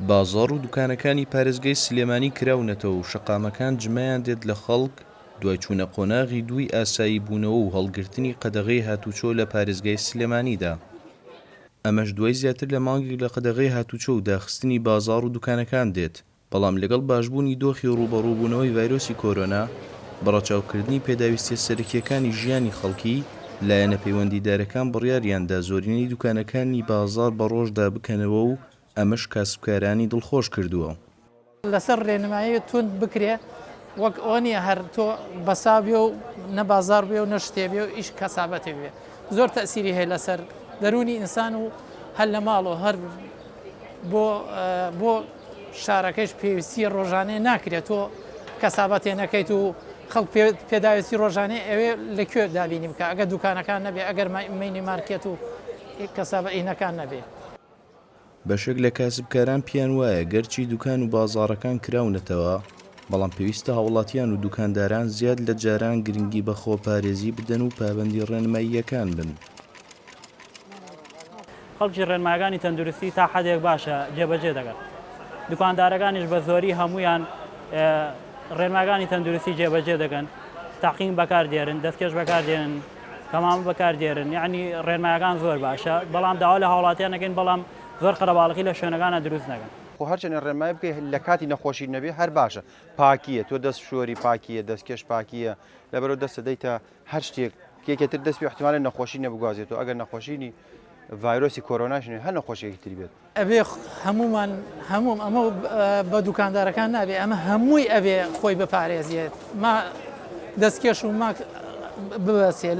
بازاڕ و دوکانەکانی پارێزگای سلێمانی کراونەتەوە و شەقامەکان جمەیان دێت لە خەڵک دوای چوونە قۆناغی دووی ئاسایی بوونەوە و هەڵگرتنی قەدەغەی هاتوچۆ لە پارێزگای سلێمانیدا. ئەمەش دوای زیاتر لە مانگێک لە قەدەغەی هاتوچۆ و داخستنی بازاڕ و دوکانەکان دێت، بەڵام لەگەڵ باشبوونی دۆخی ڕووبەڕووبوونەوەی ڤایرۆسی کۆرۆنا، بە ڕەچاوکردنی پێداویستییە سەرەکییەکانی ژیانی خەڵکی، لایەنە پەیوەندیدارەکان بڕیاریاندا زۆرینەی دوکانەکانی بازاڕ بە ڕۆژدا بکەنەوە و ئەمەش کاسبکارانی دڵخۆش کردووە. لەسەر ڕێنمایی توند بکرێ وەک ئەوە نییە هەر تۆ بەسا بێ و نە بازاڕ بێ و نە شتێ بێ و ئیش کەسابەتێ بێ زۆر تەئسیری هەیە لەسەر دەروونی ئینسان و هەر لە ماڵ و هەر بۆ بۆ شارەکەش پێویستی ڕۆژانەیە ناکرێت تۆ کەسابەتێ نەکەیت و خەڵک پێداویستی ڕۆژانەی ئەوێ لە کوێ دابینی بکە ئەگەر دوکانەکان نەبێ ئەگەر مینی مارکێت و کەسابە ئینەکان نەبێ. بەشێک لە کاسبکاران پێیان وایە گەرچی دوکان و بازاڕەکان کراونەتەوە، بەڵام پێویستە هاوڵاتیان و دوکانداران زیاد لە جاران گرنگی بە خۆپارێزی بدەن و پابەندی ڕێنماییەکان بن. خەڵکی ڕێنمایەکانی تەندروستی تا حەدێک باشە جێبەجێ دەکەن دوکاندارەکانیش بە زۆری هەمویان ڕێنماکانی تەندروستی جێبەجێ دەکەن تاقیم بەکار دێرن دەستکێش بەکار دێنن تەمام بەکار دێرن یعنی ڕێنمایەکان زۆر باشە بەڵام داوا لە هاوڵاتیان نەکەین بەڵام زۆر قەرەباڵغی لە شوێنەکانە دروست نەکەن. خۆ هەرچەنێ ڕێنمایی بکەی لە کاتی نەخۆشی نەبێ هەر باشە پاکیە تۆ دەست شۆری پاکیە دەستکێش پاکیە لەبەرەوە دەستە دەیتە هەر شتێک یەکێ تر دەست پێ احتمالە نەخۆشی نەبگوازێتەوە ئەگەر نەخۆشینی ڤایرۆسی کۆرۆناش نەبێت هەر نەخۆشیەکی تری بێت. ئەبێ هەموومان هەمووم ئەمە بە دوکاندارەکان نابێ ئەمە هەمووی ئەبێ خۆی بپارێزیێت ما دەستکێش و ماک ببەسێ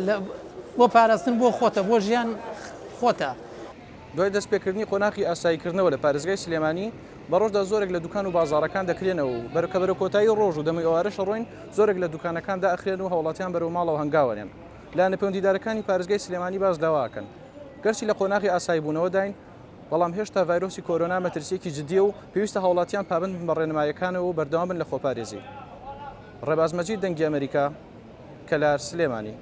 بۆ پاراستن بۆ خۆتە بۆ ژیان خۆتە. دوای دەستپێکردنی قۆناخی ئاساییکردنەوە لە پارێزگای سلێمانی، بە ڕۆژدا زۆرێک لە دوکان و بازاڕەکان دەکرێنەوە و بەرە کە بەرەو کۆتایی ڕۆژ و دەمەی ئێوارەش ڕۆین، زۆرێک لە دوکانەکان دائەخرێن و هاوڵاتیان بەرەو ماڵەوە هەنگاو ئەنێن. لایەنە پەیوەندیدارەکانی پارێزگای سلێمانی باس لەوە ئەکەن، گەرچی لە قۆناغی ئاساییبوونەوەداین، بەڵام هێشتا ڤایرۆسی کۆرۆنا مەترسییەکی جددییە و پێویستە هاوڵاتیان پابەند بن بە ڕێنماییەکانەوە و بەردەوام بن لە خۆپارێزی. ڕێباز مەجید، دەنگی ئەمەریکا، کەلار، سلێمانی.